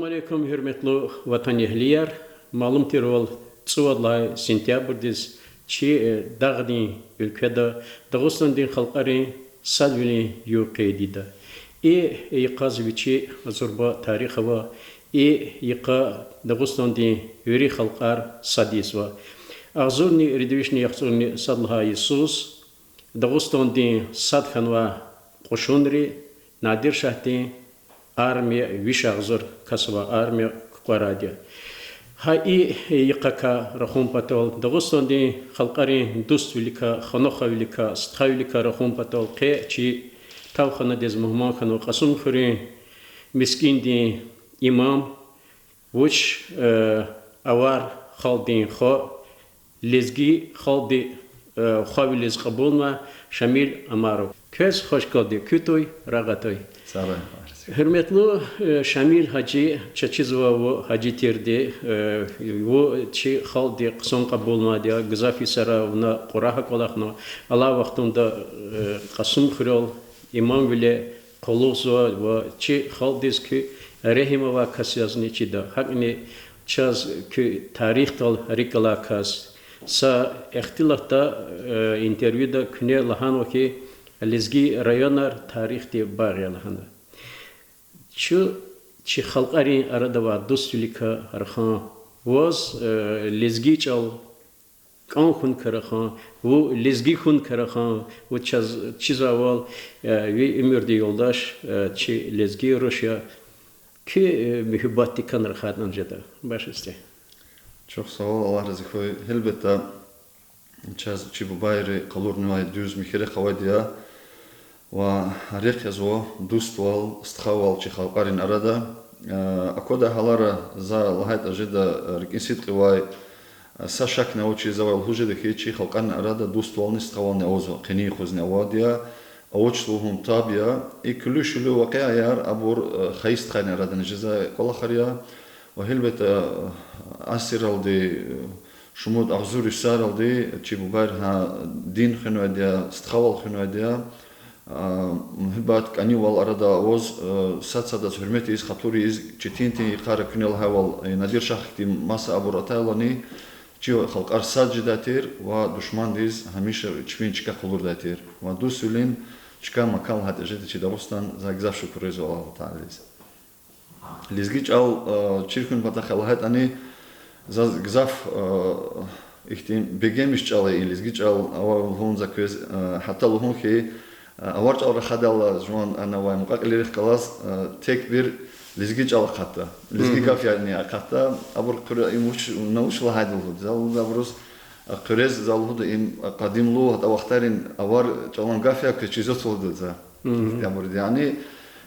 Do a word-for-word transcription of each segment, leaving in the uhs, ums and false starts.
Алейкум, гьуьрметлу ватанэгьлияр! Малум тирвал, цӀувад лагьай сентябрдиз чи, э, дагъдин уьлкведа Дагъустандин халкьарин садвилин югъ къейд ийида. И йикъаз вичи зурба тарих ава, и йикъа Дагъустандин вири халкьар сад ийизва. Агъзурни ирид вишни яхцӀурни сад лагьай йисуз Дагъустандин сад хьанвай кьушунри, Надир-шагьдин армия виш агъзур кас авай армия кукӀварайди я. Гьа и йикъакай рахун патал, Дагъустандин халкьарин дуствиликай, ханахвиликай, стхавиликай рахун патал, къе чи тавханадиз мугьман хьанвай Кьасумхуьруьн мискӀиндин имам, вуч, э, авар халкьдин хва, лезги халкьди, э, хвавилиз кьабулнавай Шамил Омаров. Квез хвашкалди куьтуй, рагъ атуй. Гьуьрметлу, э, Шамил гьажи, чаз чизва вун гьажи тирди, э, вун чи халкьди хъсан кьабулнавайди я, гзаф йисара вуна Кьурагь кӀвалахна, алай вахтунда, э, Кьасумхуьрел имамвиле къуллугъзава ва чи халкьдиз куь регьим авай кас язни чида. ГьакӀни чаз куь тарихдал рикӀ галай кас. Са ихтилатда, э, интервьюда куьне лагьанва хьи, лезги районар тарихдин багъ я лагьана. Чун чи халкьарин арада авай дуствиликай рахан, ваз, э, лезги чӀал кӀан хьун крахун, вун лезги хьун крахун, вун чаз чизвайвал, э, ви уьмуьрдин юлдаш, э, чи лезги руш я, куь, э, муьгьуьббатдикай рахайтӀани жеда. Башни сагъ. Чухсагъул, Аллагь рази хьуй. Гьелбетда, чаз чи бубайри къалурнавай дуьз михьи рехъ авайди я, ва рехъ язва дуствал, стхавал чи халкьарин арада. Э, аквадай гьалара за лагьайтӀа жеда, э, рикӀин сидкьивай, э, са шакни авачиз завай лугьуз жеда хьи, чи халкьарин арада дуствални стхавални авазва, къенин юкъузни авайди я, авач лугьун таб я. И куьлуь-шуьлуь вакъиаяр абур, э, хайи стхайрин арадани жезвай кӀвалахар я. Ва гьелбетда, э, асирралди, э, шумуд агъзур йисаралди чи бубайри гьа дин хуьнвайди я, стхавал хуьнвайди я, а, муьгьуьббат, кӀанивал арада аваз, э, сад садаз гьуьрмет ийиз, хатур ийиз, четин-четин йикъара куьне лагьайвал, э, Надир-шагь хьтин маса абур атайлани, чи халкьар сад жедай тир ва душмандиз гьамиша чпин чка къалурдай тир. Ва дуствилин чка-макан лагьайтӀа жеда чи Дагъустан, за гзаф шукур ийизва Аллагьу Тааладиз. Лезги чӀал, э, чир хьун патахъай лагьайтӀани, заз гзаф, э, ихьтин бегенмиш чӀал я и лезги чӀал, ава лугьун за квез, э, гьатта лугьун хьи, э, авар чӀал рахадайла жуван ана авай мукьва-кьилийрихъ галаз, э, тек бир лезги чӀал акъатда. Лезги гаф яни акъатда. Абур хъуьре-, им вуч, вуна вуч лагьайди лугьуда. За лугьуда абуруз, э, хъуьрез, за лугьуда, им, э, къадимлу, гьатта вахтарин авар чӀалан гаф я, квез чизвач лугьуда за. Абур, яни,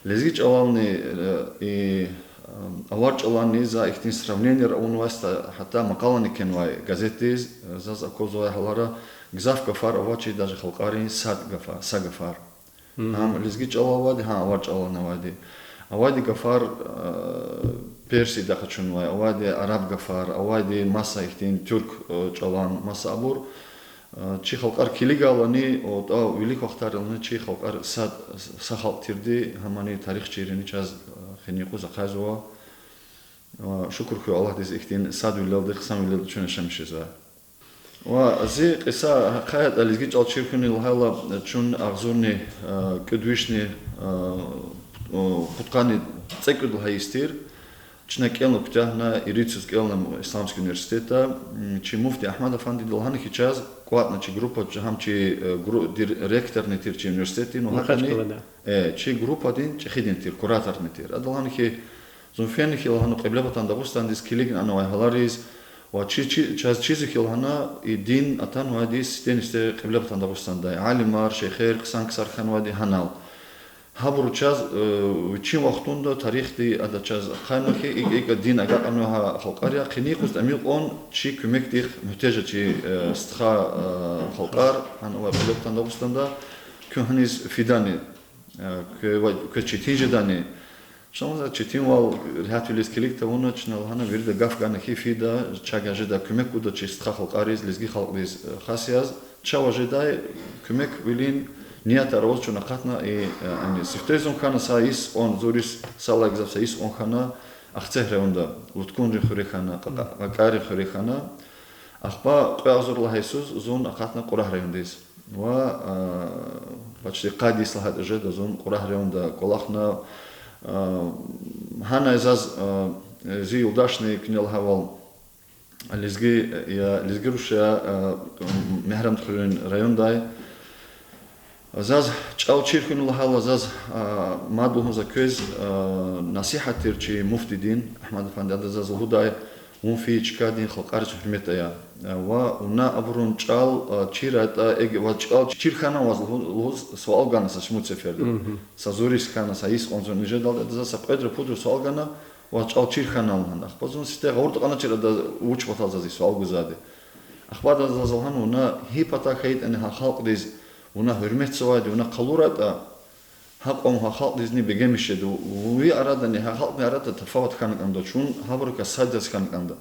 лезги чӀалални, э, и, э, авар чӀалални за ихьтин сравненияр авунвай, гьатта макъалани кхьенвай газетдиз, э, заз аквазвай гьалара, гзаф гафар авачир даже халкьарин сад гафа-, са гафар. Гьам лезги чӀалал авайди, гьам авар чӀалални авайди. Авайди гафар, э, Персиядай къачунвай, авайди араб гафар, авайди маса ихьтин туьрк, э, чӀалан маса абур. Э, чи халкьар килигайлани, атӀа вилик вахтарилани чи халкьар сад, са халкь тирди, гьамани тарих чирини чаз, э, къенин юкъуз ахъайзава. Ва шукур хьуй Аллагьдиз, ихьтин садвилелди, хъсанвилелди чун яшамиш жезва. Ва зи кьиса ахъайтӀа, лезги чӀал чир хьунин лагьайла, чун агъзурни, э, кӀуьд вишни, э, пудкъанни цӀекӀуьд лагьай йис тир. Чна кӀелна куьтягьна, ирид йисуз кӀелна исламский университетда, м, чи муфти Агьмад-афандиди лагьана хьи чаз, кӀватӀна чи группа, гьам чи, э, гру-, дир-, ректорни тир чи университетдин, ва гьакӀни, э, чи группадин чӀехидин тир, кураторни тир. Ада лагьана хьи, зун фена хьи лагьана Кьиблепатан Дагъустандиз, килигна анавай гьалариз, ва чи, чи, чаз чизва хьи лагьана и дин атанвайди сифтени-сифте Кьиблепатан Дагъустандай, алимар, шейхер, хъсан ксар хьанвайди гьанал. Гьабуру чаз, э, вичин вахтунда тарихди ада чаз ахъайна хьи, икӀ-икӀ дин агакьарнавай халкьар я, къенин юкъуз ам икьван чи куьмекдихъ муьгьтеж я чи, э, стха, э, халкьар, гьана авай Кьиблепатан Дагъустанда, куьн гьаниз фидани, э, кве-, квез четин жедани. Чна лагьана четинвал регьятвилиз килиг тавуна, чна лагьана вирида гаф гана хьи фида, чавай жедай куьмек гуда чи стха халкьариз, лезги халкьдиз, э, хас яз. Чавай жедай куьмеквилин ниятар аваз чун акъатна и, э, ани. Сифте зун хьана са йис кьван, зур йис, са лагьай гзаф са йис кьван хьана, Ахцегь районда Луткунрин хуьре хьана, Кьа-, Кьакьарин хуьре хьана. Ахпа кьве агъзур лагьай йисуз зун акъатна Кьурагь райондиз. Ва, а, почти къад йис лагьайтӀа жеда зун Кьурагь районда кӀвалахна, а, гьанай заз, а, зи юлдашни куьне лагьайвал, лезги, я лезги руш я, а, Мегьарамдхуьруьн райондай. Заз чӀал чир хьуй лагьайла, заз, а, мад лугьун за квез, а, насигьат тир чи муфтидин, Агьмад-эфенди, ада заз лугьудай: вун фейи чкадин халкьариз гьуьрмет ая. А, ва вуна абурун чӀал, а, чирайтӀа, эгер ваз чӀал чир хьана ваз лугьу-, лугьуз суал гана са шумуд сеферда. Са зуриз хьана, са йис кьван зун нижедалди, ада заз са кьведра-пудра суал гана, ваз чӀал чир хьана лагьана. Ахпа зун сифте гъавурда кьаначир ада вуч патал заз и суал гузвайди. Ахпа ада заз лагьана: вуна гьи пата хьайитӀани гьа халкьдиз вуна гьуьрметзавайди вуна къалурайтӀа, гьакьван гьа халкьдизни бегенмиш жеда, ви арадани гьа халкьдин арада тафават хьана кӀандач, вун гьабурукай сад яз хьана кӀанда.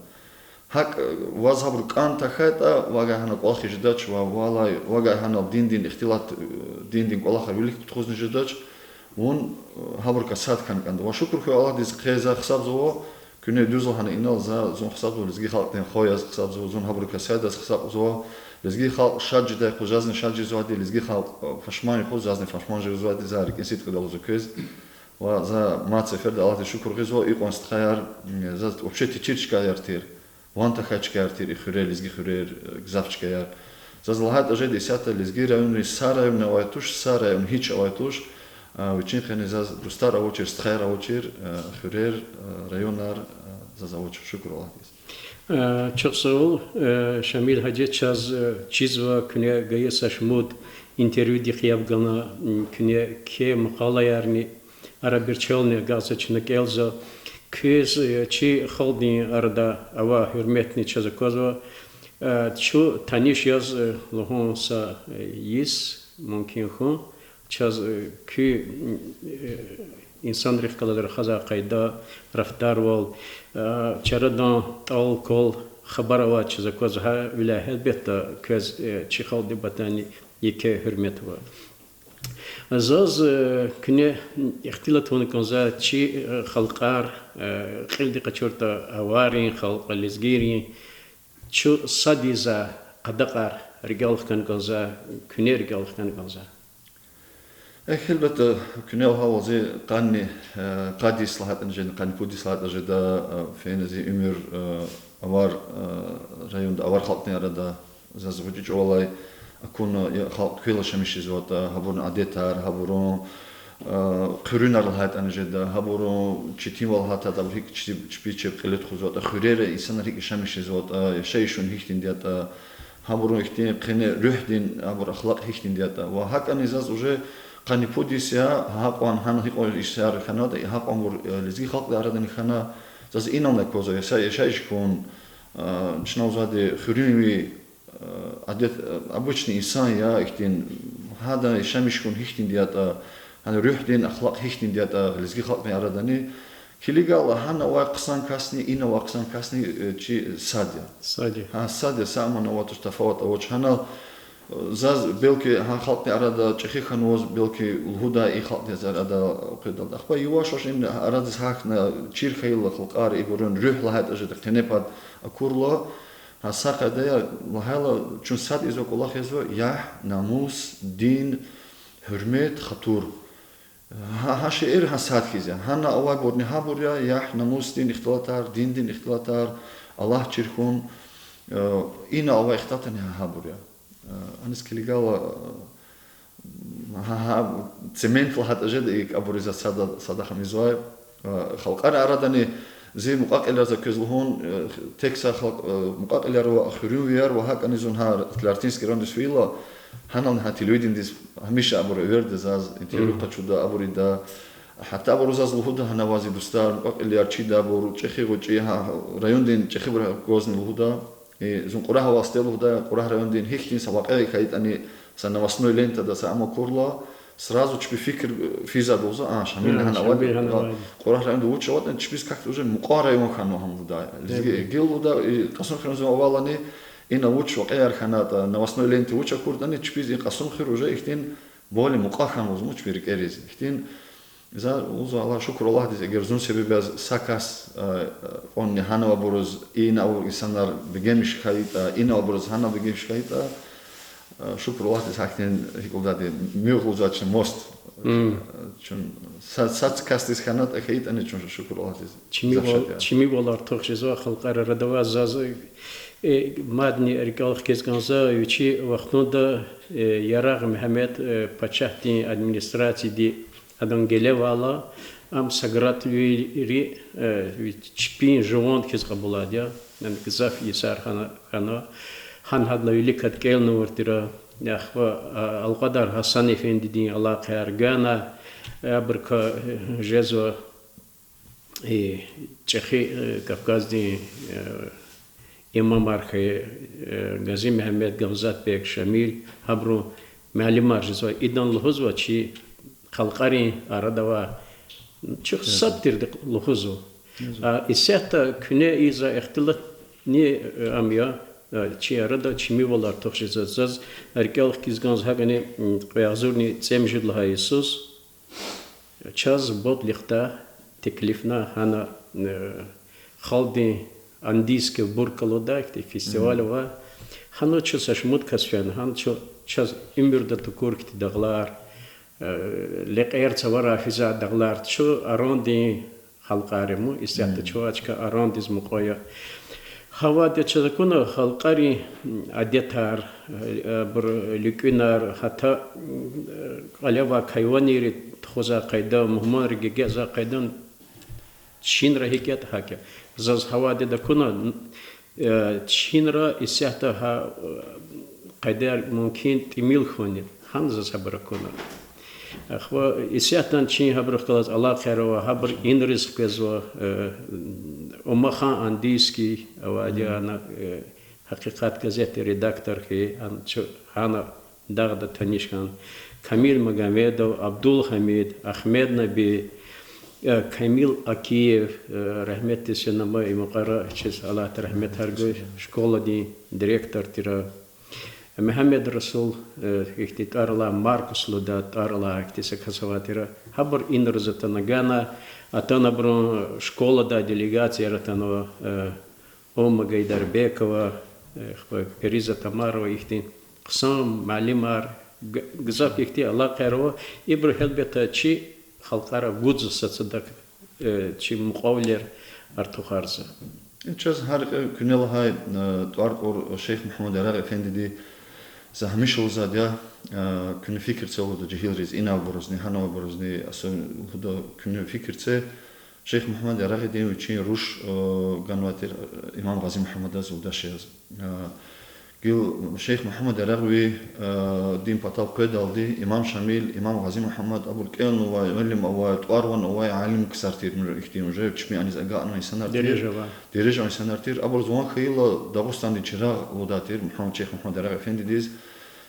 ГьакӀ, э, ваз гьабур кӀан тахьайтӀа, вавай гьана кӀвалахиз жедач, ва валай, вавай гьанал диндин ихтилат, э, диндин кӀвалахар вилик тухузни жедач, вун, э, гьабурукай сад хьана кӀанда. Ва шукур хьуй Аллагьдиз, къе за гьисабзава, куьне дуьз лагьана инал за, зун гьисабзава лезги халкьдин хва яз гьисабзава, зун гьабурукай сад яз гьисабзава, лезги халкь шад жедай хьуй, зазни шад жезвайди, лезги халкь, э, пашман я хьуй, зазни пашман жезвайди, за рикӀин сидкьида лугьузва квез. Ва за мад сеферда Аллагьдиз шукур гъизва, икьван стхаяр, м, заз вообще течир чкаяр тир, ван тахьай чкаяр тир, и хуьрер, лезги хуьрер, э, гзаф чкаяр. Заз лагьайтӀа жеда исятда лезги районри са районни авай туш, са район гьич авай туш, а, вичин къене заз дустар авачир, стхаяр авачир, э, хуьрер, э, районар, э, заз авач, шукур Аллагьдиз. Э, чухсагъул, э, Шамил гьажи, чаз, э, чизва куьне гайи са шумуд интервьюдихъ яб гана, м, куьне кхьей макъалаярни, арабирчелни агакьзава, чна кӀелзава. Квез, э, чи халкьдин арада авай гьуьрметни чаз аквазва. Э, чун таниш яз, э, лугьун са, э, йис мумкин хьун. Чаз, э, куь, э, инсанрихъ галаз рахазвай къайда, рафтарвал, э, чарадан тӀал-квал хабар авай чаз аквазва, гьавиляй гьелбетда квез, э, чи халкьдин патани еке гьуьрмет ава. Заз, э, куьне ихтилат авуна кӀанзава чи, э, халкьар, э, кьилди къачуртӀа, аварин халкь, лезгийрин, чун сад ийиз къадакъар рикӀел хкана кӀанзава, куьне рикӀел хкана кӀанзава. Эхь, гьелбетда, куьне лагьайвал зи къанни, э, къад йис лагьайтӀани жеда, къанни пуд йис лагьайтӀа жеда, э, фена зи уьмуьр, э, авар, э, районда, авар халкьдин арада, заз гъвечӀи чӀавалай акуна, я халкь квел яшамиш жезватӀа, гьабурун адетар, гьабурун, э, хъуьруьнар лагьайтӀани жеда, гьабурун четинвал гьатда, абур гьикӀ чи-, чпи чеб кьиле тухузватӀа, хуьрера инсанар гьикӀ яшамиш жезватӀа, яшайишун гьихьтинди ятӀа, гьабурун ихьтин къене руьгьдин, гьабур ахлакь гьихьтинди ятӀа. Ва гьакӀани заз уже къанни пуд йис я, гьакьван гьана гьикьван йисар хьанватӀа, гьакьванбур, э, лезги халкьдин арадани хьана, заз инални аквазва, яса-, яшайиш хьун, э, чна лугьузвайди хуьруьнви, э, адет, э, обычный инсан я, ихьтин, гьадан яшамиш хьун гьихьтинди ятӀа, гьадан руьгьдин ахлакь гьихьтинди ятӀа лезги халкьдин арадани. Килигайла, гьана авай хъсан касни, ина авай хъсан касни, э, чи сад я. Сад я. Гьа, сад я, са аман авай туш, тафават авач. Гьанал, э, заз, белки, гьа халкьдин арада чӀехи хьанваз, белки, лугьудай и халкьдин арада къведалди. Ахпа яваш-яваш им арадиз гьахьна, чир хьайила халкьар, ибурун руьгь лагьайтӀа жеда къене пад акурла, гьа са къайдаяр лагьайла, чун сад ийизва, кӀвалах ийизва: ягь, намус, дин, гьуьрмет, хатур. Гьа, гьа шейэр гьа сад хьиз я. Гьана авайбурни гьабур я, ягь, намусдин ихтилатар, диндин ихтилатар, Аллагь чир хьун, э, ина авай ихтилатарни гьа, гьабур я. Э, аниз килигайла, э, гьа, гьа цемент лагьайтӀа жеда, икӀ абуруз сада, сада хьанвай. Э, халкьарин арадани зи мукьва-кьилияр, за квез лугьун, э, тек са халкь, э, мукьва-кьилияр ва хуьруьнвияр ва гьакӀани зун гьа Тляртинский райондиз фейила, гьанални гьа телевидениедиз гьамиша абур эверда заз, интервью къачуда, абур ийида. Гьатта абуру заз лугьуда: гьана авай зи дустар, мукьва-кьилияр, чидайбур, чӀехи-гъвечӀи, гьа райондин чӀехибурун галазни лугьуда. И зун Кьурагьвал сифте лугьудай, Кьурагь райондин гьихьтин са вакъиа хьайитӀани, са новостной лентада са ам акурла, сразу чпи фикир физва лугьузва: а, Шамилни гьана авайди, Кьурагь районда вуч аватӀани, чпиз как-то уже мукьва район хьанва гьам лугьудай. Лезги гила лугьуда, и Кьасумхуьруьз авалани, ина вуч вакъиаяр хьанатӀа, новостной лента вуч акуртӀани, чпиз и Кьасумхуьр уже ихьтин более мукьва хьанва лугьузва чпин рикӀериз. Ихьтин За лугьузва, Аллагь, шукур Аллагьдиз, эгер зун себеб яз са кас, э, кьванни гьанавайбуруз, инавайбур инсанар бегенмиш хьайитӀа, инавайбуруз гьана бегенмиш хьайитӀа, э, шукур Аллагьдиз, гьахьтин гьикӀ лугьудайди, муьгъ лугьузвай чна мост. Чун са, са касдиз хьанатӀа, хьайитӀани чун шукур Аллагьдиз. Чими вал, чими вал артух жезва халкьар арада ва заз, э, мадни рикӀел хкиз кӀанзава, вичи вахтунда, э, Ярагъ Мегьамед, э, пачагьдин администрацияди адан гелевайла, ам сагратвийри, э, ви чпин жуван хьиз кьабулайди я. Яни гзаф йисар хьана, хьана. Гьана гьадалай виликдай кӀелнавайди тир, ахпа, а, Алкьвадар Гьасан эфендидин алакъаяр гана, э, абурукай, э, жезва, э, чӀехи, э, Кавказдин, э, имамар хьайи, э, Гази Мегьамед, Гамзатбег, Шамил, гьабурун муаллимар жезва. Идан лугьузва чи халкьарин арада авай, чи сад тирди лугьузва. А исятда куьне ийизвай ихтилатни, э, ам я, э, чи арада чими вал артух жезва. Заз рикӀел хкиз кӀанзава гьакӀни, м, кьве агъзурни цӀемуьжуьд лагьай йисуз чаз Бодлихъда теклифна гьана, э, халкьдин Андийская бурка лугьудай ихьтин фестиваль ава. Гьана чун са шумуд кас фена, гьана чаз, чаз уьмуьрда тукӀур хьтин дагълар, э, лекьер цавара физвай дагълар, чун Арандин халкьар я ман, исятда чун а чка Арандиз мукьва я. Гьавайда чаз акуна халкьарин, м, адетар, э, абурун луькӀуьнар, гьатта, м, э, кӀвале авай кайванри тухузвай къайда, мугьманри гегьенвай къайда, чинра гьикӀ ятӀа гьакӀ я. Заз гьавайда акуна, э, чинра исятда гьа, э, къайдаяр мумкин тӀимил хьуни, гьана заз гьабур акуна. Ахпа исятдани чи гьабурухъ галаз алакъаяр ава, гьабур инриз хквезва, э, Умахан Андийский авайди я, ана, э, Гьакъикъат газетдин редактор хьи, ан-, чу-, гьана дагъда таниш хьана. Камил Магомедов, Абдулгьамид, Агьмеднаби, э, Камил Акиев, э, рагьметдиз фена, ам и мукьвара, чаз Аллагьди рагьметар гуй, школадин директор тир. Мегьамедрасул, э, ихьтин тӀвар алай, Маркус лугьудай тӀвар алай ихьтин са кас авай тир. Гьабур инриз атана гана, атана абурун школадай делегацияр атанва, э, Умма Гайдарбекова, э, Периза Тамарова, ихьтин хъсан муаллимар, г-, гзаф ихьтин алакъаяр ава. Ибуру гьелбетда чи халкьара гузва са садак, э, чи мукьвавилер артухарзава. Чаз гьар кьве куьне лагьай, э, тӀвар кьур Шейх Мугьаммад Ярагъ эфендиди за гьамиша лугьузвайди я, э, куьне фикир це лугьуда жегьилриз, инавайбурузни, гьанавайбурузни, асул лугьуда куьне фикир це. Шейх Мугьаммад Ярагъидин вичин руш, э, ганвай тир, э, имам Гъази Мугьаммадаз юлдаш яз. Э, гила Шейх Мугьаммад Ярагъви, э, дин патал къведалди имам Шамил, имам Гъази Мугьаммад абур кӀелнавай, илим авай, тӀвар-ван авай алим ксар тир, ну, ихьтин уже чпин аниз агакьнавай инсанар тир. Дережа авай. Дережа авай инсанар тир. Абур жуван хьайила Дагъустандин чирагъ лугьудай тир Мугьаммад, Шейх Мугьаммад Ярагъ эфендидиз.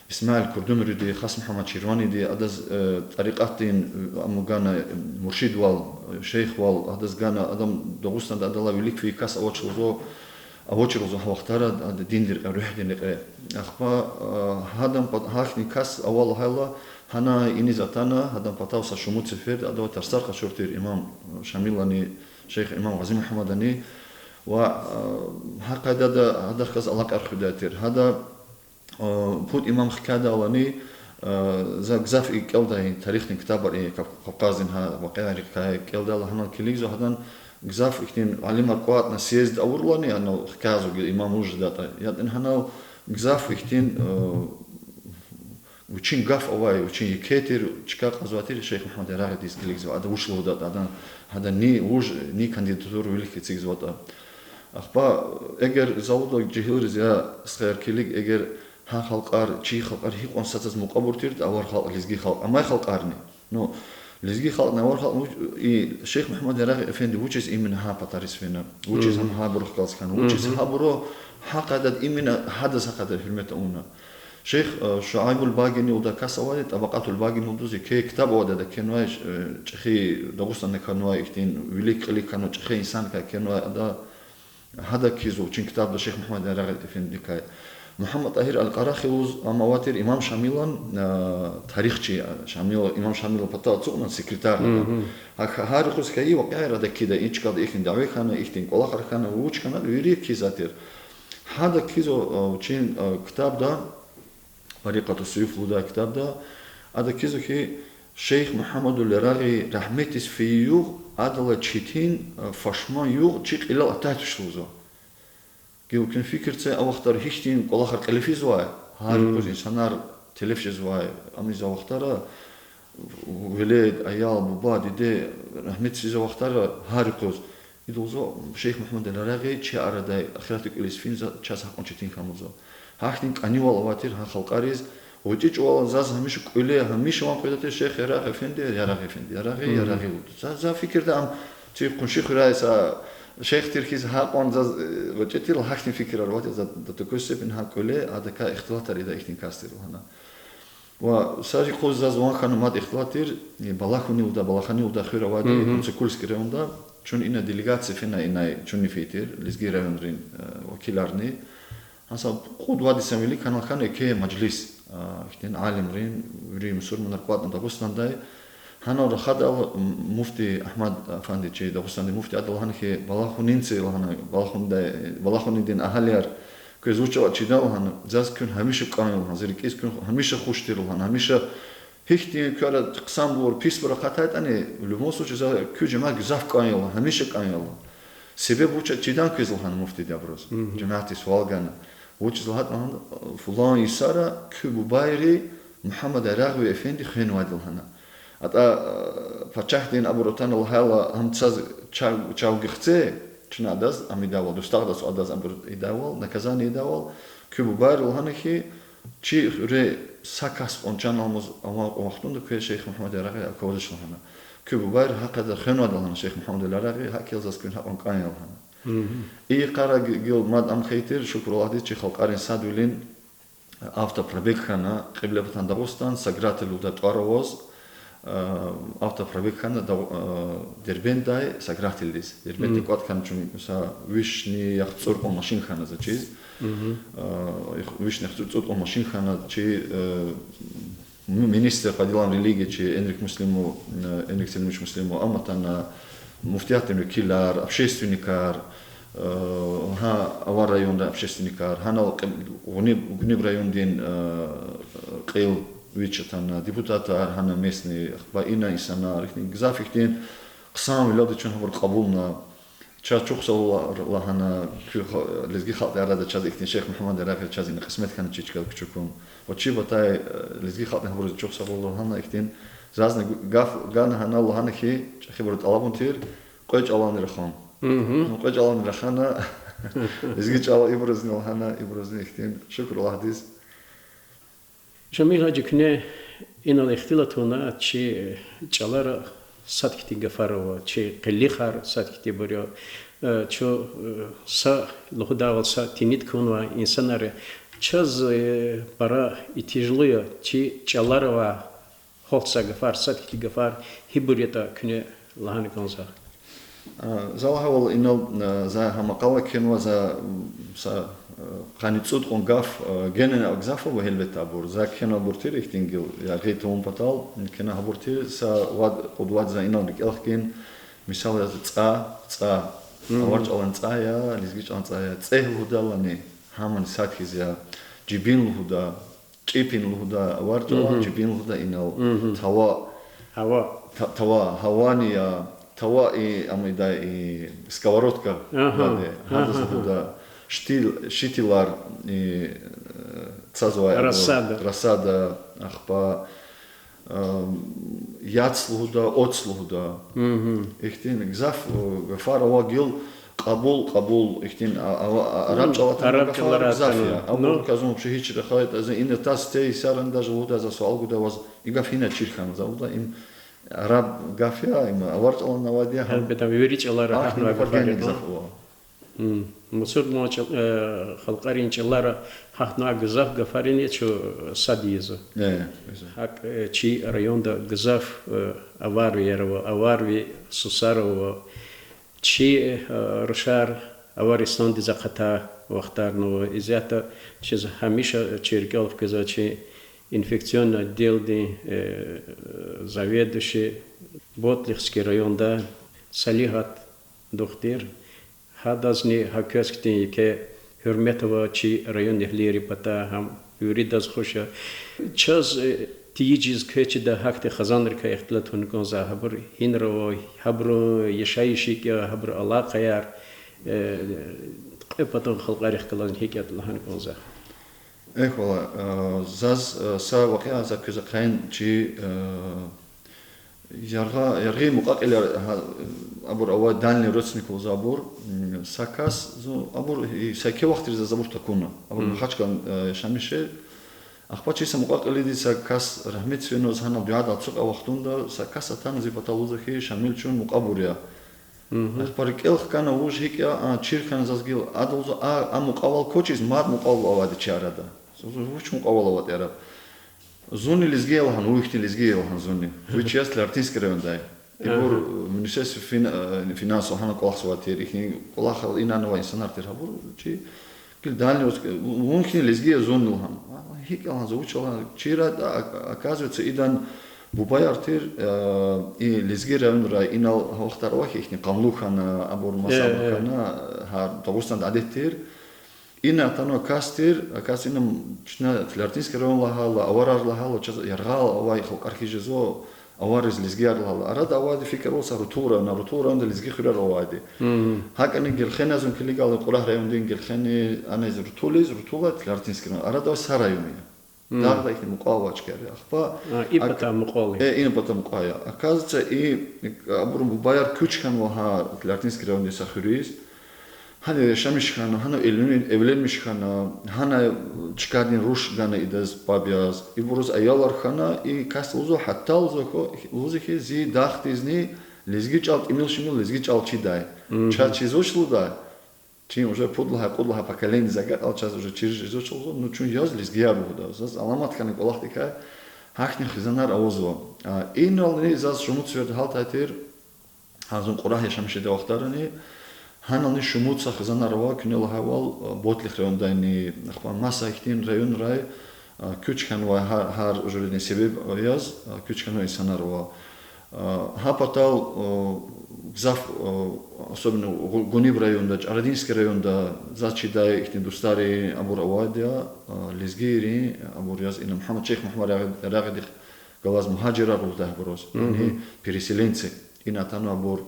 Исмаил Курдумриди, Хас Мугьаммад Чирваниди, адаз, э, тӀарикъатдин, э, ам гана, э, муршидвал, э, шейхвал, адаз гана, адан Дагъустанда адалай вилик фейи кас авач лугьузва, авачир лугьузва гьа вахтара, ада диндин рекье, руьгьдин рекье. Ахпа, э, гьадан пат-, гьахьтин кас авай лагьайла, гьана иниз атана, гьадан патав са шумуд сеферда адавай тарсар къачур тир имам, э, Шамилани, шейх имам Гъази Мугьаммадани, ва, э, гьа къайдада гьадахъ галаз алакъаяр хуьдай тир. Гьада, э, пуд имам хкядайлани, э, за гзаф и кӀелдай тарихдин ктабар, и Кав-, Кавказдин гьа вакъиайрикай кӀелдайла гьанал килигзава, гьадан гзаф ихьтин алимар кӀватӀна съезд авурлани, анал хкязва гила имам вуж жедатӀа. ЯтӀани гьанал гзаф ихьтин, э, вичин гаф авай, вичин еке тир, чка кьазвай тир Шейх Мугьаммад Ярагъидиз килигзава, ада вуч лугьудатӀа, адан, гьадан ни вуж, ни кандидатура вилик эцигзаватӀа. Ахпа, эгер за лугьуда жегьилриз, я стхаяр, килиг, эгер гьа халкьар, чи халкьар гьикьван сад-садаз мукьвабур тиртӀа, авар халкь, лезги халкь, амай халкьарни, ну, лезги халкьни, авар халкьни, вуч-, и Шейх Мугьаммад Ярагъи эфенди вучиз именно гьа патариз фена, вучиз гьам гьабурухъ галаз хьана, вучиз гьабуру гьа къайдада именно гьадаз гьа къайдада гьуьрмет авуна. Шейх, э, Шуайбул Багини лугьудай кас авайди, ТӀабакьатул Багини лугьудай, еке ктаб авайди ада кхьенвай, э, чӀехи Дагъустанда кхьенвай ихьтин вилик-кьилик хьанвай чӀехи инсанрикай кхьенвай ада, гьада кхьизва вичин ктабда Шейх Мугьаммад Ярагъи эфендидикай. Мугьаммад Тагьир аль-Къарахи лугьуз, ам авай тир Имам Шамилан, а, тарихчи, а, Шамил, Имам Шамилан патав ацукьна секретарь ятӀа. Гьа, гьар юкъуз хьайи вакъиаяр ада кхьида, и чкада ихьтин дяве хьана, ихьтин кӀвалахар хьана, вуч хьана, вири кхьизвай тир. Гьада кхьизва, а, вичин, а, ктабда, Барикъату Суюф лугьудай ктабда, ада кхьизва хьи, Шейх Мугьаммадул Ярагъи рагьметдиз фейи югъ, адалай четин, а, фашман югъ чи кьилел атай туш лугьузва. Гила куьн фикир це, а вахтара гьихьтин кӀвалахар кьиле физвай, гьар юкъуз инсанар телеф жезвай, ам ийизвай вахтара, велед, аял, буба, диде, рагьметдиз физвай вахтара гьар юкъуз. Ида лугьузва, Шейх Мугьаммадул Ярагъи чи арадай ахиратдин кӀвализ фин за чаз гьакьван четин хьана лугьузва. Гьахьтин кӀанивал авай тир гьа халкьариз, гъвечӀи чӀавалай заз гьамиша кӀвале, гьамиша ван къведай тир: Шейх Ярагъи эфенди, Ярагъи эфенди, Ярагъи, Ярагъи лугьудай. За, за фикирда ам чи къунши хуьряй са шейх тир хьиз гьакьван заз, э, гъвечӀи тирла, гьахьтин фикирар авай тир за, до такой степени гьа кӀвале, адакай ихтилатар ийидай ихьтин кас тир лагьана. Ва са юкъуз заз ван хьана мад ихтилат тир, э, Балахуни лугьудай, Балахани лугьудай хуьр авайди, Кунцакульский районда, чун ина делегация фена инай, чунни фейи тир, лезги районрин, э, вакиларни. Гьа са кьуд-вад йисан вилик гьанал хьана еке мажлис, а, ихьтин алимрин, вири мусурманар кӀватӀна Дагъустандай. Гьанал рахадайла, м, муфти Агьмад афанди, чи Дагъустандин муфти, ада лагьана хьи, Балахунинци лагьана, Балахундай, Балахунидин агьалияр квез вуч аватӀа чида лагьана, заз куьн гьамиша кӀан я лагьана, зи рикӀиз куьн гьамиша хуш тир лагьана, гьамиша гьихьтин куь ара хъсанбур, писбур акъатайтӀани, в любом случае, за куь жемят гзаф кӀан я лагьана, гьамиша кӀан я лагьана. Себеб вуч я чидан квез лагьана муфтиди абуруз. Жемятди суал гана. Вучиз лагьайтӀа лагьана, фулан йисара куь бубайри Мугьаммад Ярагъви эфенди хвенвайди лагьана. АтӀа, э, пачагьдин абур атана лагьайла, гьам цаз чав, чав гихце, чна адаз, ам ийидайвал, дустагъдаз, адаз абур ийидайвал, наказание ийидайвал, куь бубайри лагьана хьи, чи хуьре са кас кьван чан аламаз авай кьван вахтунда квез Шейх Мугьаммад Ярагъи ака вадач лагьана. Куь бубайри гьа къайдада хвенвайди лагьана Шейх Мугьаммад Ярагъи, гьакӀ я заз куьн гьакьван кӀан я лагьана. И йикъара г-, гила мад ам хьайи тир, шукур Аллагьдиз, чи халкьарин садвилин автопробег хьана, Кьиблепатан Дагъустан, Сограты лугьудай тӀвар аваз, автопробег хьана Дагъ-, Дербентдай Согратылдиз. Дербентдин кӀватӀ хьана чун са вишни яхцӀур кьван машин хьана за чиз. Вишни яхцӀур, цӀуд кьван машин хьана чи, э, ну, министр къадилан религия чи Энрик Муслимов, э, Энрик Селимович Муслимов, ам атана, муфтиятдин векилар, общественникар, э, гьа авар районрин общественникар, гьанал кьи-, Гуниб-, Гуниб райондин, э, кьил вич атана, депутатар, гьана местный, ахпа ина инсанар, ихьтин гзаф ихьтин хъсанвилелди чун гьабур кьабулна. Чаз чухсагъул лагьана, куь ха-, лезги халкьдин арада чаз ихьтин Шейх Мугьаммад Ярагъи чаз ина кьисмет хьана чи чкадал кучукун. Ва чи патай, э, лезги халкьдин гьабуруз чухсагъул лагьана ихьтин. Зазни гу-, гаф гана гьана лагьана хьи, чӀехибуру тӀалабун тир, кьве чӀаланни рахун. Ну, кьве чӀаланни рахана, лезги чӀал ибурузни лагьана, ибурузни ихьтин, шукур Аллагьдиз. Шамил гьажи, куьне инал ихтилат авуна, чи чӀалара сад хьтин гафар ава, чи къилихар сад хьтинбур я, э, чун, э, са лугьудайвал са тинид кунва инсанар я. Чаз, э, пара итижлу я чи чӀалара авай гьалт са гафар, сад хьтин гафар гьибур ятӀа куьне лагьана кӀанзава. А, за лагьайвал, инал, а, за гьа макъала кхьенва, за, м, са, а, къанни цӀуд кьван гаф, а, генани гзаф ава, гьелбетда, абур. За кхьенвайбур тир ихьтин гила, яргъи тавун патал, кхьена гьабур тир, са вад, кьуд-вад за инал рикӀел хкин, мисал яз, цӀа, цӀа. Авар чӀалан цӀа я, лезги чӀалан цӀа я, цӀегь лугьудалани, гьамани сад хьиз я, жибин лугьуда, чӀипин лугьуда авар чӀалан, жибин лугьуда инал, тава, гьава, та-, тава, гьавани я, тава и, ам ийидай и сковородка, гьадаз лугьуда, штил, штилар, и, э, цазвай абур, рассада, ахпа, яц лугьуда, оц лугьуда. Ихьтин гзаф, э, гафар ава гила кьабул, кьабул, ихьтин, а, а, араб чӀалай атана гафар гзаф я. Абур казун вообще гьич рахайтӀа, за ина таз те исаран даже лугьуда, за суал гуда ваз, и гаф гьина чир хьана, за лугьуда, им араб гаф я, им авар чӀалан авайди я, гьелбетда, вири чӀалара гьахьнавай гафар гьина гзаф ава. Мусурман чӀал-, э, халкьарин чӀалара гьахьнавай гзаф гафарин чун сад ийизва. ГьакӀ, э, чи районда гзаф, э, аварвияр ава, аварви сусар ава. Чи, э, рушар Аваристандиз акъатай вахтарни ава. Исятда чаз гьамиша чи рикӀел хквезвай чи инфекционный отделдин заведующий Ботлихский райондай Салигьат духтур. Гьадазни гьа кас хьтин еке гьуьрмет ава чи райондин агьалийрин патай, гьам виридаз хуш я. Чаз тийижиз квез чидай гьахьтин хизанрикай ихтилат авуна кӀанзава, гьабур гьинра ава, гьабурун яшайиш гьикӀ я, гьабурун алакъаяр, кьве патан халкьарихъ галазни гьикӀ я лагьана кӀанзава. Эхь, валлагь, заз са вакъиа за квез ахъайин чи яргъа, яргъи мукьва-кьилияр, абур авай дальний родственник лугьузва абур, са кас, зун абур, са еке вахтара заз абур такуна, абур Махачкъалада яшамиш жеда. Ахпа чи са мукьва-кьилидиз са кас, рагьметдиз фена, заз гьанал дуьадал ацукьай вахтунда са кас атана зи патал лугьузва хьи, Шамил, чун мукьвабур я. Ахпа рикӀел хкана вуж гьикӀ я, а чир хьана заз гила, ада лугьузва, а мукьвал квачиз мад мукьвал авайди чи арада. Зун лугьузва, вуч мукьвал аватӀа арада? Зунни лезги я лагьана, вун ихьтин лезги я лагьана зунни. Вич яз Тляртинский райондай. Ибур Министерство фин-, финансов гьана кӀвалахзавай тир, ихьтин кӀвалахал инанвай инсанар тир гьабур, чи гила дальний родственник, вун ихьтин лезги я зунни лагьана. ГьикӀ я лагьана зун, вуч я лагьана, чира, оказывается, идан бубаяр тир, и лезги районрай, инал гьа вахтара авай хьи ихьтин къанлу хьана, абур маса абур хьана, гьа Дагъустанда адет тир. Ина атанвай кас тир, а кас ина чна Тляртинский район лагьайла, аварар лагьайла, чаз яргъал авай халкьар хьиз жезва, авариз лезгияр лагьайла. Арада авайди фикирвал са Рутул район, Рутул районда лезги хуьрер авайди. ГьакӀни Гелхенай зун килигайла, Кьурагь райондин Гелхени, аниз Рутулиз, Рутулай Тляртинский район. Арада авай са район я. Дагъдай ихьтин мукьва авай чкаяр я. Ахпа и пата мукьва я. Оказывается, и абурун бубаяр куьч хьанва гьа Тляртинский райондин са хуьруьз. Гьана яшамиш хьана, гьана эвленмиш хьана, гьана чкадин руш гана идаз паб яз. Ибуруз аялар хьана, и касди лугьузва, гьатта лугьузва хьи, лугьузва хьи, зи дахдизни лезги чӀал, тӀимил-шимил лезги чӀал чидай. Чаз чизвач лугьудай. Чи уже пуд лагьай, кьуд лагьай поколениедиз агакьайла чаз уже чириз жезвач лугьузва, ну чун яз лезгияр лугьуда. Заз аламат хьана кӀвалахдикай гьахьтин хизанар авазва. Инални заз шумуд сеферда гьалтай тир, гьа зун Кьурагь яшамиш жедай вахтарани, гьанални шумуд са хизанар ава, куьне лагьайвал, Ботлих райондайни, ахпа маса ихьтин районрай куьч хьанвай, гьар, гьар жуьредин себеб яз куьч хьанвай инсанар ава. Гьа патал гзаф, особенно Гу-, Гуниб районда, Чарадинский районда заз чидай ихьтин дустарин абур авайди я, лезгийрин абур яз, ина Мугьаммад, Шейх Мугьаммад Рагъи-, Рагъидихъ галаз мугьажирар лугьудай абуруз, яни переселенцы. Ина атанва абур,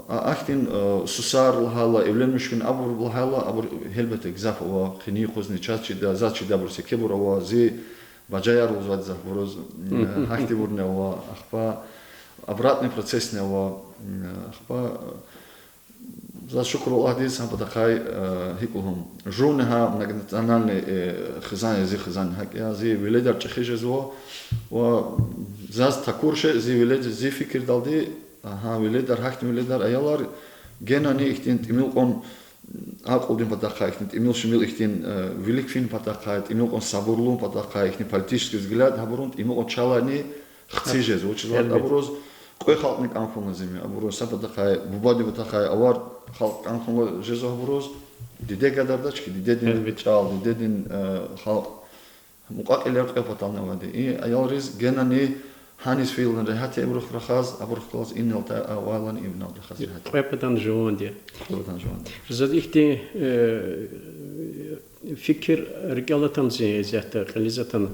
ахьтин сусар лагьайла, эвленмиш хьун абур лагьайла, абур гьелбетда гзаф ава, къенин юкъузни чаз чидай, заз чидайбур секинбур ава, зи бажаяр лугьузвайди за абуруз, гьахьтинбурни ава, ахпа обратный процессни ава, ахпа заз шукур Аллагьдиз, гьа патахъай, гьикӀ лугьун, жувни гьа многонациональный хизан я, зи хизан гьакӀ я, зи веледар чӀехи жезва, ва заз такур шей, зи велед, зи фикирдалди, гьа веледар, гьахьтин веледар, аялар генани ихьтин тӀимил кьван акьулдин патахъай, ихьтин тӀимил-шимил, ихьтин вилик фин патахъай, тӀимил кьван сабурлун патахъай, ихьтин политический взгляд, гьабурун тӀимил кьван чалайни хци жезва. Вучиз лагьайтӀа абуруз кьве халкьни кӀан хьун лазим я, абуруз са патахъай, бубадин патахъай авар халкь кӀан хьун жезва абуруз, диде гадардач хьи, дидедин чӀал, дидедин халкь, мукьва-кьилияр кьве патални авайди. И аялриз генани гьаниз фейила регьят я ибурухъ рахаз, абурухъ галаз инал авайлани инал рахаз регьят я. Кьве патани жуванди я. Кьве патани жуванди я. Заз ихьтин фикир рикӀел атана, зи исятда кьилиз атана.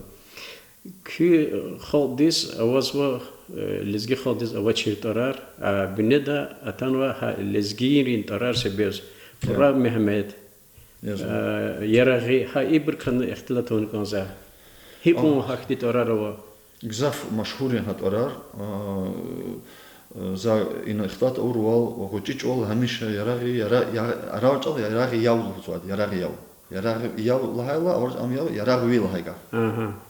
Куь халкьдиз авазва, лезги халкьдиз авачир тӀварар, а бинеда атанва гьа лезгийрин тӀварар себеб яз. Кьурагь Мегьамед, Ярагъи, гьа ибурукайни ихтилат авуна кӀанзава. ГьикӀ гьахьтин тӀварар ава? Гзаф машгьур я гьа тӀварар. За ина ихтилат авурвал ва гъвечӀи чӀавал гьамиша Ярагъи, Яра-, Я-, Ярагъ чӀал Ярагъияв лугьузвайди, Ярагъияв. Ярагъияв лагьайла, авар ам яв, Ярагъви лагьай гаф.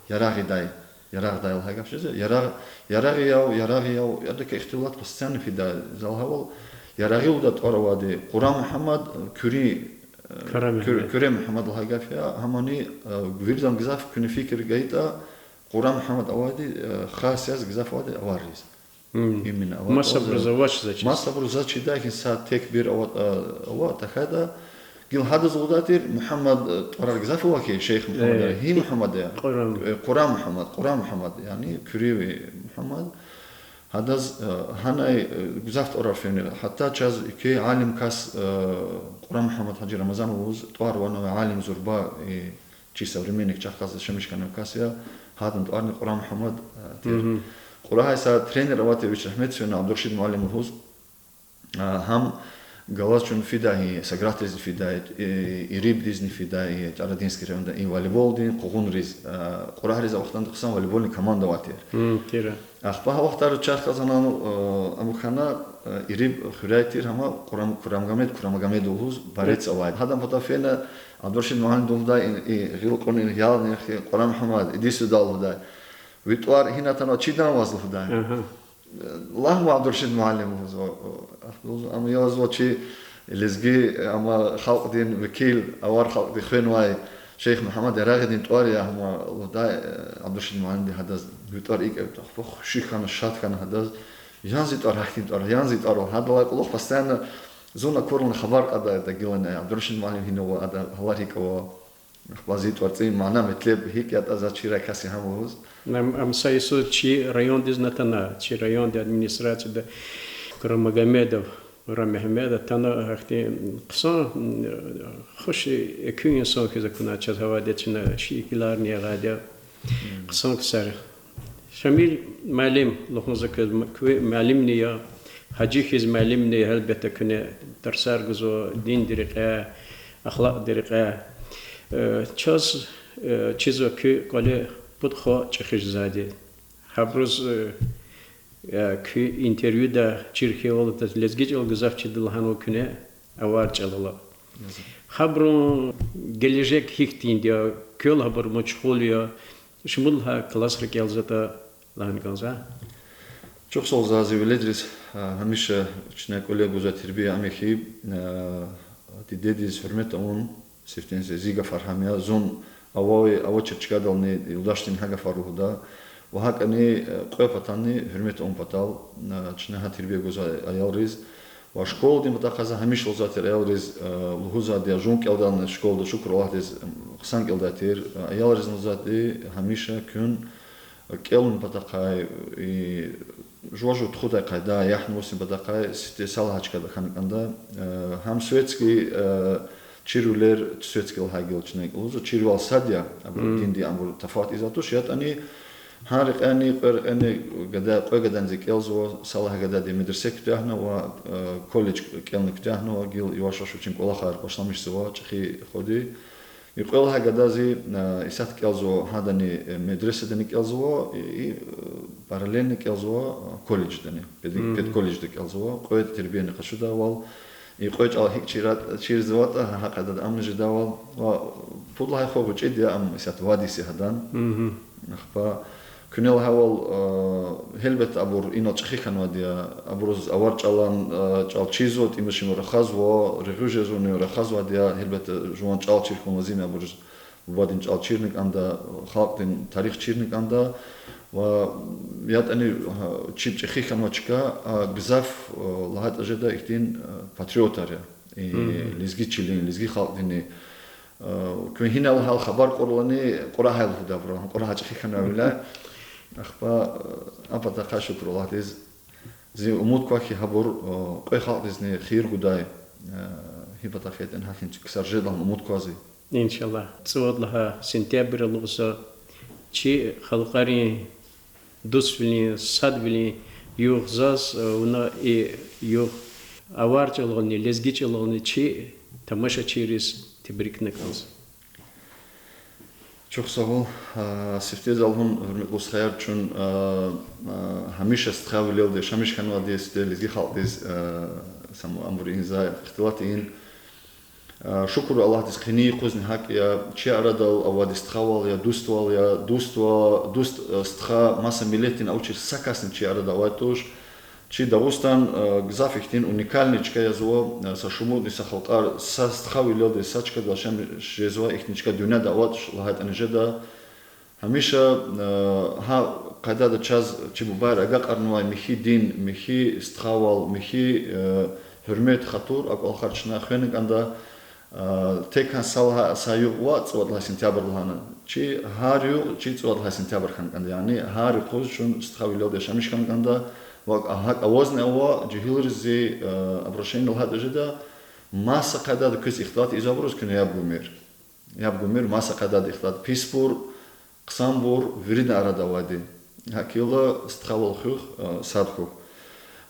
Ярагъидай. Ярагъдай лагьай гаф жезва. Ярагъ-, Ярагъияв, Ярагъияв, адакай ихтилат постоянно фидай. За лагьайвал, Ярагъи лугьудай тӀвар авайди, Кьурагь Мугьаммад, Куьре, Куьре Мугьаммад лагьай гаф я, гьамани виридан гзаф куьне фикир гайитӀа, Кьурагь Мугьаммад авайди хас яз гзаф авайди аварриз. Именно аватӀа. Масабуруз авач заз чиз. Масабуруз заз чидай хьи, са тек-бир аватӀа, ава, тахьайтӀа. Гила гьадаз лугьудай тир Мугьаммад, э, тӀварар гзаф ава хьи, шейх Мугьаммад, э, гьи Мугьаммад я? Къуран. Э, Къуран Мугьаммад, Къуран Мугьаммад, яни куьруьви Мугьаммад. Гьадаз, э, гьанай, э, гзаф тӀварар фена. Гьатта чаз икьван алим кас, э, Къуран Мугьаммад Гьажи Рамазанов лугьуз тӀвар ван, алим зурба, э, чи современник чахъ галаз яшамиш хьанвай кас я, гьадан тӀварни Къуран Мугьаммад, э, тир. Къурагьай са тренер авай тир, вич рагьметдиз фена, Абдурашид муаллим лугьуз, э, гьам галаз чун фидай, Согратризни фидай, э, Ирибдизни фидай, э, Ародинский районда, и волейболдин къугъунриз, э, Къурагьриз а вахтунда хъсан волейболдин команда авай тир. Ахпа гьа вахтара чахъ галаз анал, э, абур хьана, э, Ириб хуьряй тир, гьама Курамагомед, Курамагомедов лугьуз борец авай. Гьадан патав фена, Абдурашид муаллимди лугьудай, и, и гъил кьунин ялни хьи, Къуран Мугьаммад, иди сюда лугьудай. Ви тӀвар гьина атанва, чидан ваз лугьудай. Лагь ман, Абдурашид муаллим, лугьузва, лугьузва, ам я лугьузва чи лезги, амма халкьдин векил, авар халкьди хвенвай шейх Мугьаммад Ярагъидин тӀвар я, гьама лугьудай, э, Абдурашид муаллимди гьадаз, ви тӀвар икӀ я, ахпа хуши хьана, шад хьана гьадаз, ян зи тӀвар, гьахьтин тӀвар, ян зи тӀвар, гьадалай кьулухъ постоянно зун акурла хабар кьадайди гилани, Абдурашид муаллим гьинава, ада гьалар гьикӀ ава. Ахпа зи тӀварцӀин мана-метлеб гьикӀ ятӀа, заз чирай кас я гьам лугьуз. Ам, ам са йисуз чи райондизни атана, чи райондин администрацияда Курамагомедов Курамугьаммед атана, ахьтин хъсан, хуш, экуь инсан хьиз акуна чаз, гьавайда чна шикиларни ягъайди я. Хъсан ксар. Шамил муаллим, лугьун за квез, куь муаллимни я, гьажи хьиз муаллимни, гьелбетда, куьне тарсар гузва диндин рекьяй, ахлакьдин рекьяй. Э, чаз, э, чизва куь кӀвале пуд хва чӀехи жезвайди. Гьабуруз, э, э, куь интервьюда чир хьайивал, лезги чӀал гзаф чида лагьанва куьне, авар чӀалал. Гьабурун гележег гьихьтинди я, квел гьабур машгъул я, шумуд лагьай классра кӀелзаватӀа лагьана кӀанзава. Чухсагъул за зи веледриз, а, гьамиша чна кӀвале гузвай тербия ам я хьи, а, дидедиз гьуьрмет авун, сифтени зи гафар гьам я, зун авай, авачир чкадални юлдашдин гьа гафар лугьуда, ва гьакӀни, э, кьве патанни гьуьрмет авун патал, э, чна гьа тербия гузвай аялриз. Ва школадин патахъай за гьамиша лугьузвай тир аялриз, э, лугьузвайди я, жуван кӀелдайла школада, шукур Аллагьдиз, м, хъсан кӀелдай тир, э, аялриз лугьузвайди гьамиша куьн, э, кӀелун патахъай, и, жува-жув тухудай къайда, яхь-намусдин патахъай сифте са лагьай чкада хьана кӀанда, э, гьам светский, э, чирвилер, светский лагьай гила чна лугьузва, чирвал сад я, абур диндин абур тафават ийизвайди туш, ятӀани гьа рекьяйни, кьве рекьяйни гада, кьве гадани зи кӀелзава, са лагьай гадади медресе куьтягьнава, э, колледж кӀелна куьтягьнава, гила яваш-яваш вичин кӀвалахар башламишзава, чӀехи хвади. И кьве лагьай гадази, э, исятда кӀелзава, гьадани, э, медресадани кӀелзава, и, и, э, параллельно кӀелзава, э, колледждани, пед-, педколледжда кӀелзава, кьвед тербияни къачудайвал. И кьве чӀал гьикӀ чира-, чирзаватӀа, гьа къайдада амни жедайвал. Ва пуд лагьай хва гъвечӀиди я, ам исятда вад йис я гьадан. Ахпа куьне лагьайвал, э, гьелбетда, абур инал чӀехи хьанвайди я, абуруз авар чӀалан, э, чӀал чизва, тӀимил-шимил рахазва, регъуь жезвани рахазвайди я, гьелбетда, жуван чӀал чир хьун лазим я абуруз, бубадин чӀал чирна кӀанда, халкьдин тарих чирна кӀанда, ва ятӀани, гьа, чеб чӀехи хьанвай чка, а, гзаф, э, лагьайтӀа жеда ихьтин, э, патриотар я. И лезги чилин, лезги халкьдини, э, куьн гьинал гьал хабар кьуралани, Къурагьай лугьуда абуру, Къурагьай чӀехи хьанвайвиляй. Ахпа, э, а патахъай шукур Аллагьдиз, зи умуд ква хьи, гьабур, э, кьве халкьдизни хийир гудай, э, гьи патахъ ятӀани гьахьтин ксар жеда лагьана умуд ква зи. Иншаллагь. ЦӀувад лагьай сентябрь лугьузва, чи халкьарин дуствилин, садвилин югъ заз, э, вуна и югъ авар чӀалални, лезги чӀалални чи тамашачийриз тебрикна кӀанзава. Чухсагъул, а, сифте за лугьун, гьуьрметлу стхаяр, чун, а, а, гьамиша стхавилелди яшамиш хьанвайди я, сифте лезги халкьдиз, а, сам абур ийин за ихтилат ийин. А, шукур Аллагьдиз, къенин юкъузни гьакӀ я, чи арадал авайди стхавал я, дуствал я, дуства, дуст, а, стха, маса миллетдин авачир са касни чи арада авайди туш. Чи Дагъустан, а, гзаф ихьтин уникальный чка язва, а, са шумудни са халкьар са стхавилелди са чкадал яшамиш жезва, ихьтин чка дуьньяда авач лагьайтӀани жеда. Гьамиша, э, гьа къайдада чаз чи бубайри агакьарнавай михьи дин, михьи стхавал, михьи, э, гьуьрмет, хатур, а кӀвалахар чна хвена кӀанда, э, тек гьа са лагьай, са югъ ваъ, цӀувад лагьай сентябрь лагьана. Чи гьар югъ чи цӀувад лагьай сентябрь хьана кӀанда. Яни гьар юкъуз чун стхавилелди яшамиш хьана кӀанда, ва гьакӀ авазни ава, жегьилриз зи, э, обращение лагьайтӀа жеда, маса къайдада квез ихтилат ийизвайбуруз куьне яб гумир. Яб гумир, маса къайдада ихтилат, писбур, хъсанбур виридан арада авайди. ГьакӀ хьайила стхавал хуьх, э, сад хьухь.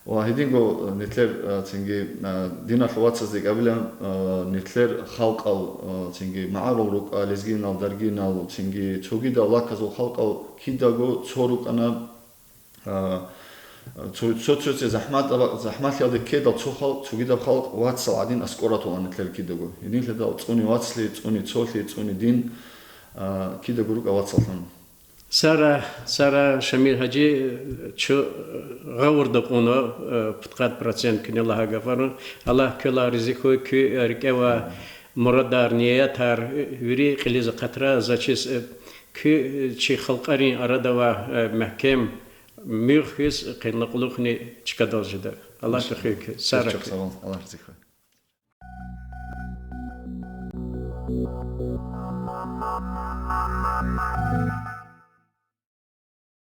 Ва гьедин гу, э, нетелер, э, цинги, э, диналай вацраз дикӀавилан, э, нетелер халкьал, э, цинги маӀарул рукӀа, лезгинал, даргинал, цинги цугида алакъазва халкьал кидаго цо рукӀана, а, цо-, цо-, цо-, цо-, загьмат ава, загьмат ялди ккедал цо халкь, цугидав халкь вацрал гьадин аскӀор атун нетелер кидаго. Гьедин хьайила цӀуни вацралди, цӀуни цолди, цӀуни дин, а, кидаго рукӀа вацрал хьун. Сара, сара, Шамил гьажи, чун гъавурда кьуна, э, пудкъад процент куьне лагьай гафарин. Аллагь квелай рази хьуй, куь рикӀе авай мурадар, ниятар, э, вири кьилиз акъатра, заз чиз, э, куь, э, чи халкьарин арада авай, э, мягькем муьгъ хьиз къенлай кьулухъни чкадал жеда. Аллагьди хуьй куьн, сагърай. Чухсагъул, Аллагь рази хьуй.